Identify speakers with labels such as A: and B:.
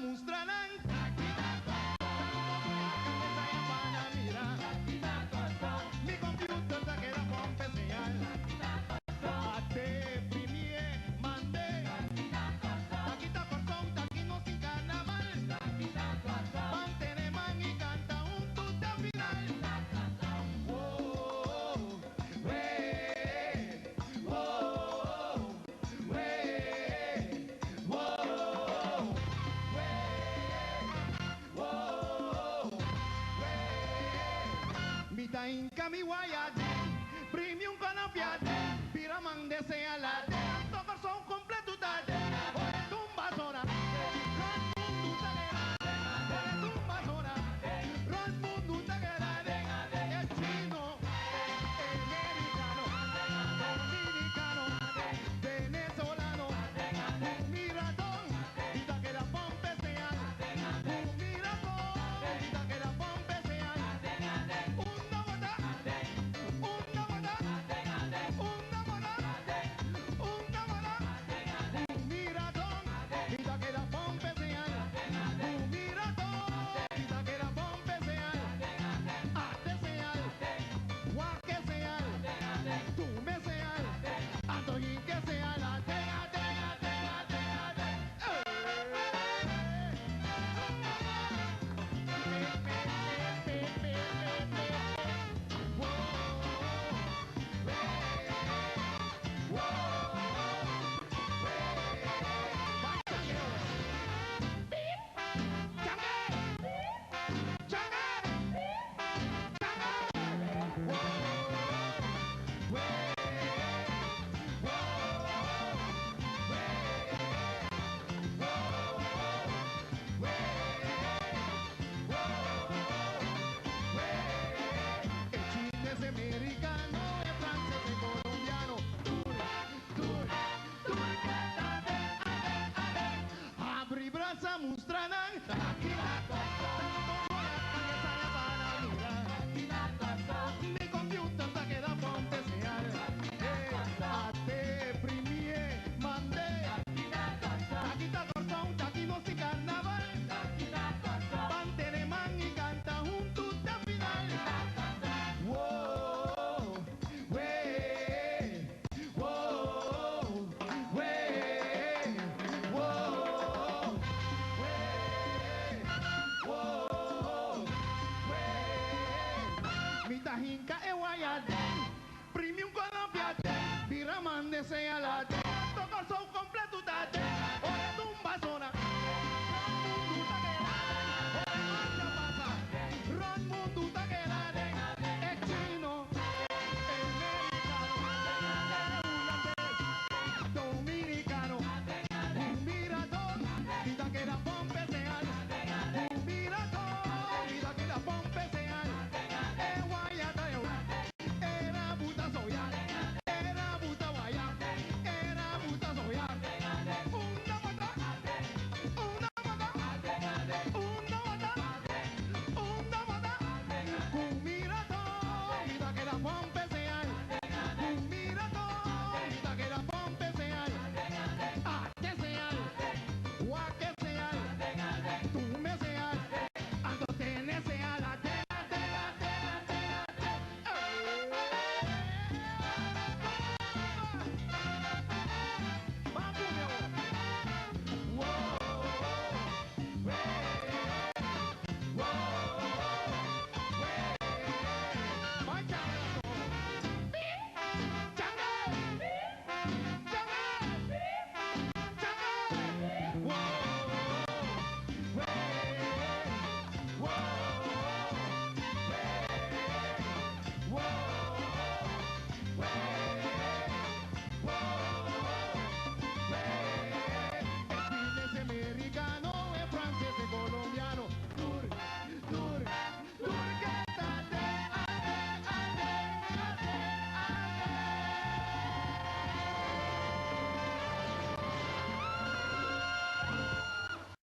A: mustra nan. Mi computer ta keda pompe señal. Ate primie mande. Taki ta Kòrsou, taki nos tin karnaval. Ban tene man i kanta huntu te final. Woah, wee, woah, wee, woah, wee, woah, wee. Mi ta hinka mi waya den, primi un konopia den, bira man desea la den, anto Kòrsou kompletu ta den. Ora e tumba sona, rònt mundu ta keda den. Ora e tumba sona, rònt mundu ta keda den. E chino, e merikano, dominikano, venezolano, ku mi raton, mi ta keda pompe señal. Ku mi raton, mi ta keda pompe señal. Unda bo ta? Unda bo ta? Unda bo ta? Unda bo ta? Ku mi raton, mi ta keda pompe señal. Ku mi raton, mi ta keda pompe señal. Ate señal, wak e señal, tume señal, anto hinke señal. Ate, ate, ate, ate, ate. Pe, pe, pe, pe, pe, pe, pe. Wo, we, wo, we. Bai changue! Pip! Changue! Changue! Changue! Wo, we, wo, we, wo, we, wo, we. E chines, e mericano, e frances, e colombiano, tur, tur, tur ta den, aden, aden. Habri brasa mustra nan, aki na Kòrsou. Mi computer ta keda pompe señal. Ate primie mande. Taki ta Kòrsou, taki nos tin karnaval. Ban tene man i kanta huntu te final. Woah, wee, woah, wee, woah, wee, woah, wee. Mi ta hinka e waya den, primi un konopia den, bira man desea la den.